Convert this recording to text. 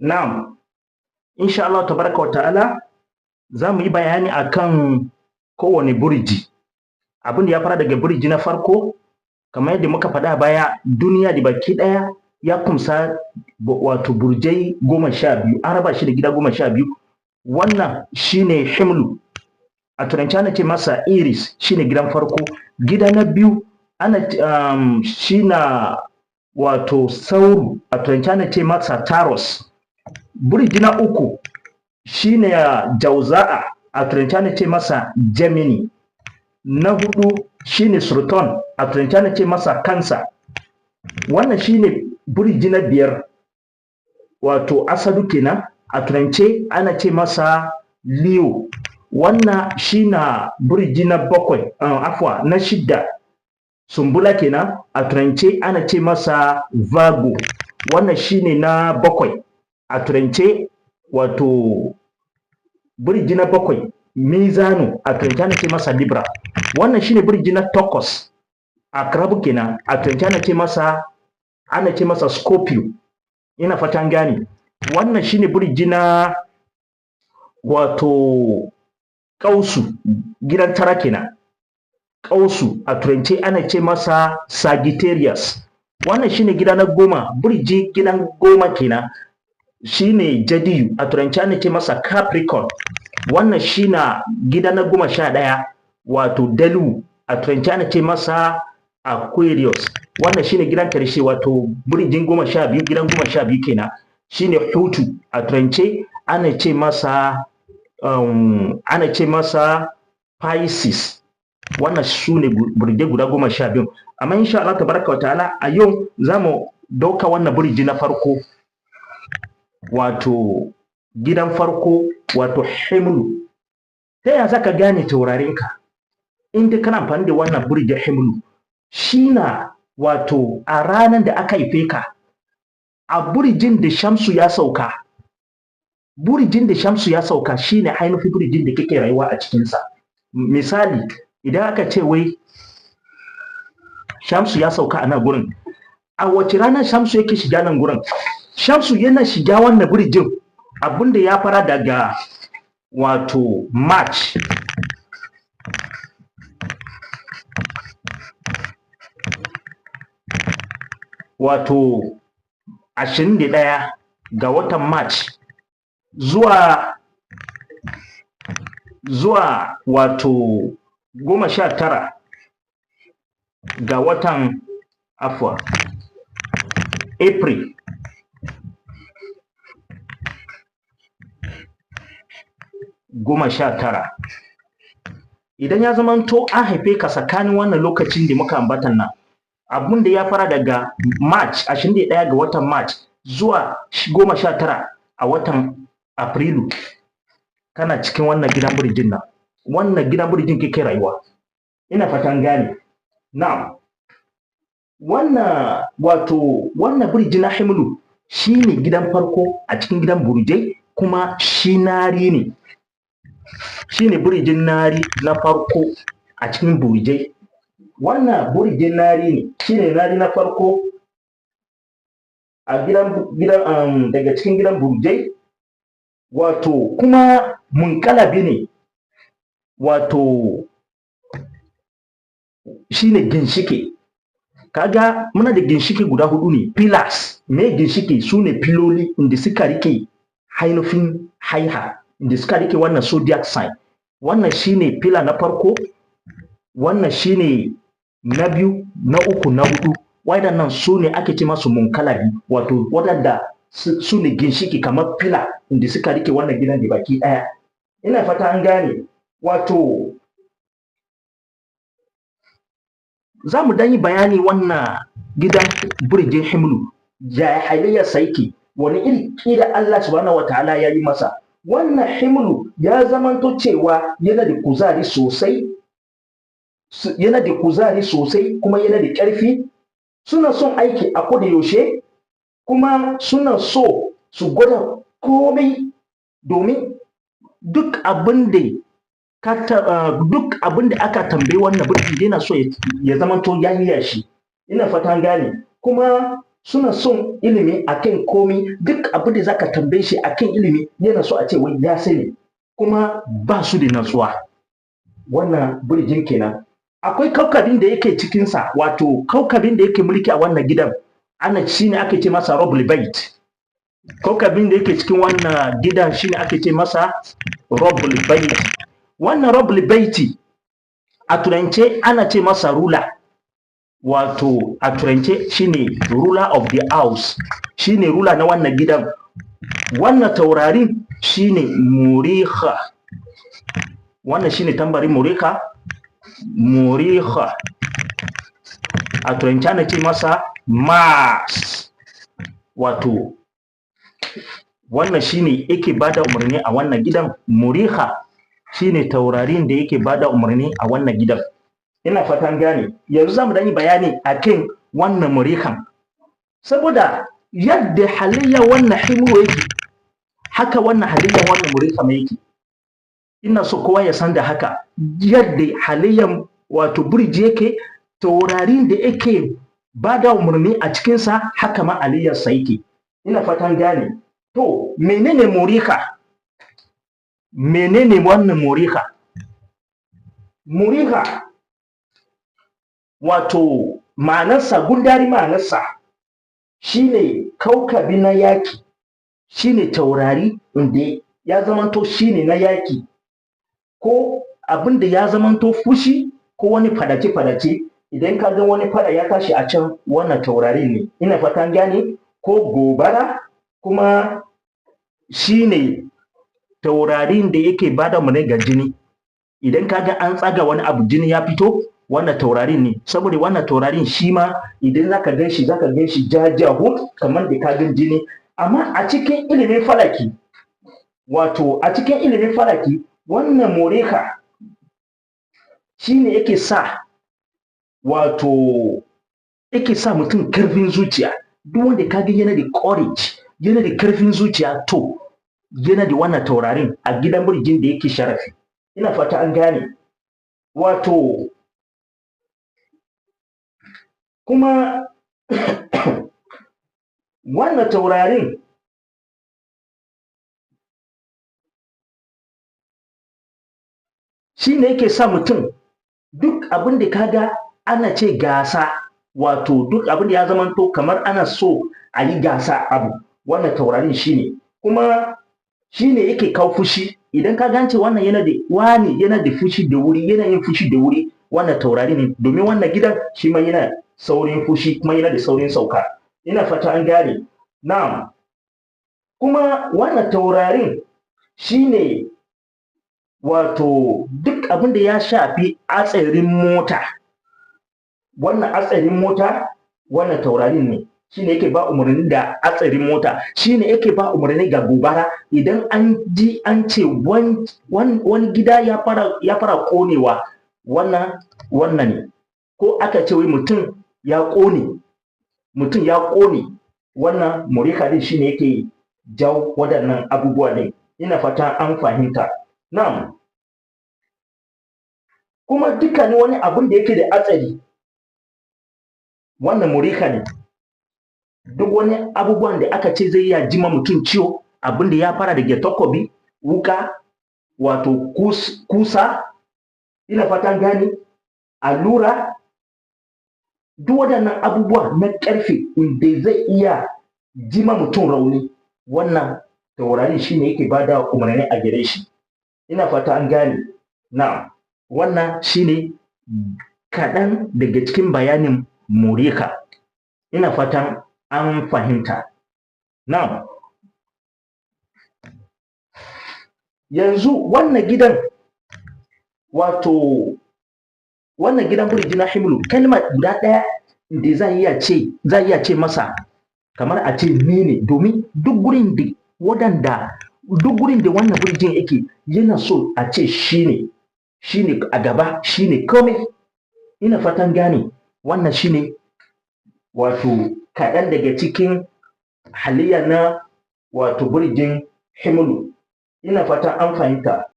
Na'am, insha Allah tabaraka wa ta'ala za mu yi bayani akan kowane burji. Abin da ya fara daga burji na farko, kamar yadda muka faɗa a baya, duniya da baki ɗaya ya kumsa wato burjai 12, an raba shi da gida 12. Wannan shine Himlu, a turanci ana ce masa Aries, shine gidan farko. Gida na biyu ana shi na wato Sauru, a turanci ana ce masa Taurus. Burji na uku shine Jauza'a, a turanci ana ce masa Gemini. Na hudu shine Sultan, a turanci ana ce masa Cancer. Wannan shine burji na biyar, wato Asadu kenan, a turance ana ce masa Leo. Wannan shine burji na bakwai, afwa, na shidda, Sumbula kenan, a turance ana ce masa Virgo. Wannan shine na bakwai a turance, wato burji na bakwai, Mizanu, a turance ana ce masa Libra. Wannan shine burji na takwas, Akrabu kenan, a turance ana ce masa Scorpio. Ina fatan gane. Wannan shine burji na wato Kausu, gidan tara kenan, Kausu, a turance ana ce masa Sagittarius. Wannan shine gida na 10, burji gidan 10 kenan, shine Jadiyu, a turance ana ce masa Capricorn. Wannan shine gida na 11, wato Dalu, a turance ana ce masa Aquarius. Wannan shine gidan karshe, wato burjin 12, gidan 12 kenan, shine Hutu, a turance ana ce masa Pisces. Wannan su ne burjai guda 12. Amma insha Allah tabaraka wa ta'ala a yau za mu dauka wannan burji na farko, wato gidan farko, wato Himlu. Ta yaya zaka gane taurarinka in dai kana amfani da wannan burjin Himlu? Shi na wato a ranar da aka haife ka, a burjin da Shamsu ya sauka, burjin da Shamsu ya sauka shine ainihin burjin da kake rayuwa a cikinsa. Misali, idan aka ce wai Shamsu ya sauka a nan gurin, a wace ranar Shamsu yake shiga nan gurin? Shamsu yana shiga wannan burjin abinda ya fara daga wato March wato 21 ga watan March zuwa wato 19 ga watan afwa April 19. Idan ya zamanto an haife ka tsakanin wannan lokacin da muka ambatan nan, abun da ya fara daga March 21 ga watan March zuwa 19 a watan Afrilu, kana cikin wannan gidan burjin nan, wannan gidan burjin kake rayuwa. Ina fatan gane. Na'am, wannan wato wannan burji na Himlu shine gidan farko a cikin gidan burjai, kuma shi nari ne, shine burjin nari na farko a cikin burjai. Wannan burjin nari ne, shine nari na farko a gidan daga cikin gidan burjai, wato kuma munkalabi ne, wato shine ginshike. Kaga muna da ginshike guda hudu ne, pillars. Me ginshike? Su ne filoli inda suka rike hainufin haiha, inda suka rike wannan zodiac sign. Wannan shine pillar na farko, wannan shine na biyu, na uku, na hudu. Waɗannan su ne ake ce masu munkalabi, wato waɗanda su ne ginshiki kamar pillar inda suka rike wannan gidan da baki ɗaya. Ina fata an gane. Wato za mu dan yi bayani wannan gidan burjin Himlu, ya halayyarsa yake, wani iri kira Allah subhanahu wataala ya yi masa. Wannan Himlu ya zamanto cewa yana da kuzari sosai, yana da kuzari sosai kuma yana da ƙarfi. Suna son aiki a koda yaushe, kuma suna so su gwada komai, domin duk abin da duk abin da aka tambayi wannan burji yana so ya zamanto ya iya shi. Ina fatan gane. Kuma Suna son ilimi akan komi. Duk abin da zaka tambaye shi akan ilimi yana so a ce wai ya sani, kuma ba su da natsuwa. Wannan burjin kenan. Akwai kaukabin da yake cikinsa, wato kaukabin da yake mulki a wannan gidan, ana shine ake ce masa Rabbul Bait. Kaukabin da yake cikin wannan gidan shine ake ce masa Rabbul Bait. Wannan Rabbul Baiti a turance ana ce masa ruler, wato a turance shine ruler of the house, shine ruler na wannan gidan. Wannan taurarin shine Muriha. Wannan shine tambarin Muriha. Muriha a turance ana ce masa Mars. Wato wannan shine yake bada umarni a wannan gidan. Muriha shine taurarin da yake bada umarni a wannan gidan. Ina fatan gane. Yanzu zamu dan yi bayani akan wannan murihan, saboda yadda halayya wannan himu yake, haka wannan halayyan wannan muriha mai yake. Ina so kowa ya san da haka, yadda halayyan wato burji yake, taurarin da yake bada umarni a cikinsa, haka ma halayyarsa yake. Ina fatan gane. To menene muriha? Menene wannan muriha? Muriha wato ma'anarsa, gundari ma'anarsa shine kaukabi na yaki, shine taurari inda ya zamanto shine na yaki, ko abin da ya zamanto fushi ko wani fadace-fadace. Idan ka ga wani fada ya tashi a can, wannan taurarin ne. Ina fatan gane. Ko gobara. Kuma shine taurarin da yake bada mu ga jini. Idan ka ga an tsaga wani abu, jini ya fito, wannan taurarin ne. Saboda wannan taurarin shi ma idan zaka gan shi, zaka gan shi jajahut kamar da ka gan jini. Amma a cikin ilimin falaki, wato a cikin ilimin falaki, wannan muriha shine yake sa, wato yake sa mutum karfin zuciya. Duk wanda ka ga yana da courage, yana da karfin zuciya, to yana da wannan taurarin a gidan burjin da yake sharafi. Ina fata an gane. Wato kuma wannan taurarin shine yake sa mutum duk abin da kaga ana ce gasa, wato duk abin da ya zamanto kamar ana so a yi gasa abu, wannan taurarin shine. Kuma shine yake kawo fushi. Idan ka gance wannan yana da wani yana da fushi da wuri, yana yin fushi da wuri, wannan taurari ne. Domin wannan gidan shi ma yana saurin fushi kuma yana da saurin sauka. Ina fata an gane. Na'am. Kuma wannan taurarin shine wato duk abin da ya shafi hatsarin mota, wannan hatsarin mota, wannan taurarin ne shine yake ba umarni da hatsarin mota, shine yake ba umarni ga gobara. Idan an ji an ce wani gida ya fara konewa, wannan ne. Ko aka ce wai mutum ya kone, mutum ya kone, wannan muriha din shine yake jawo waɗannan abubuwa din. Ina fata an fahimta. Na'am. Kuma dukkanin wani abun da yake da hatsari, wannan muriha ne. Duk wani abubuwan da aka ce zai iya jima mutum ciwo, abin da ya fara daga takobi, wuka, wato kusa, ina fatan gane, allura, duk waɗannan abubuwa na ƙarfe inda zai iya jima mutum rauni, wannan taurarin shine yake bada umarni a gare shi. Ina fata an gane. Na'am. Wannan shine kaɗan daga cikin bayanin muriha. Ina fatan an fahimta. Na'am. Yanzu wannan gidan, wato wannan gidan burji na Himlu, kalma guda ɗaya da za iya ce masa kamar a ce ni ne, domin duk gurin da waɗanda duk gurin da wannan burjin yake, yana so a ce shine shine a gaba, shine komai. Ina fatan gane. Wannan shine wato kaɗan daga cikin halayya na wato burjin Himlu. Ina fatan an fahimta.